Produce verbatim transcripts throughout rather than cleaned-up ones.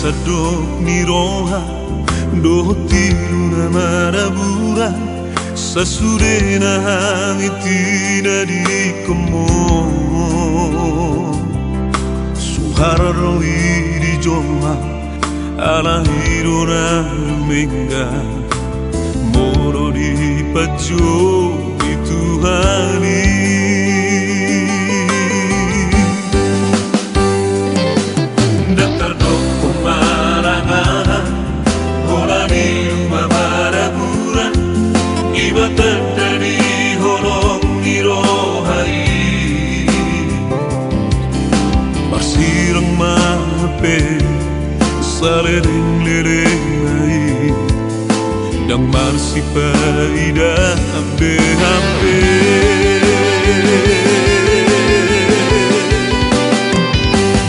Tandok ni roha dohot tilu na maraburan, sasudena hami tinadingkonmu. Suhar ro i di jolma, alai do na dumenggan, molo dipanjou ni Tuhan i. Ndang tardok marangahang holan i uma maraburan, i ma tanda ni holong ni roha i. Marsirang ma hape saleleng lelengna i, ndang marsipaida be hape.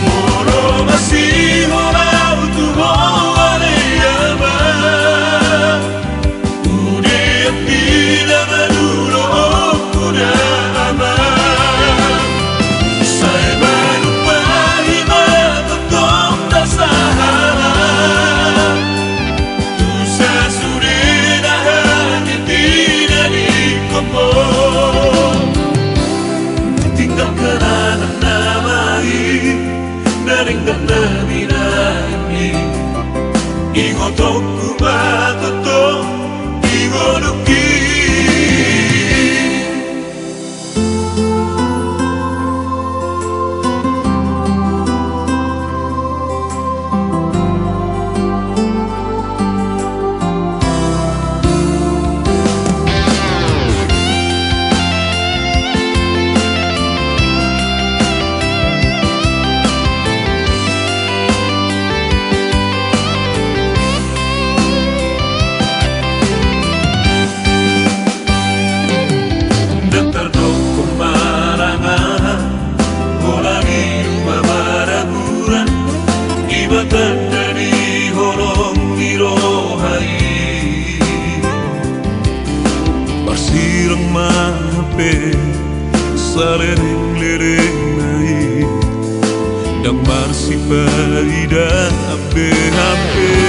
Molo masiholau tu ho ale ama, ude antina manulo oku da ama. Sai manumpahi ma tongtong na sahala tu sasudena hami tinadingkonmu. Tinggal kenangan nama i, na denggan na binahen i, ingotongku ma tongtong di ngolungki. Ndang tardok marangahang holan i uma maraburan, i ma tanda ni holong ni roha i. Marsirang ma hape saleleng lelengna i, ndang marsipaida be hape.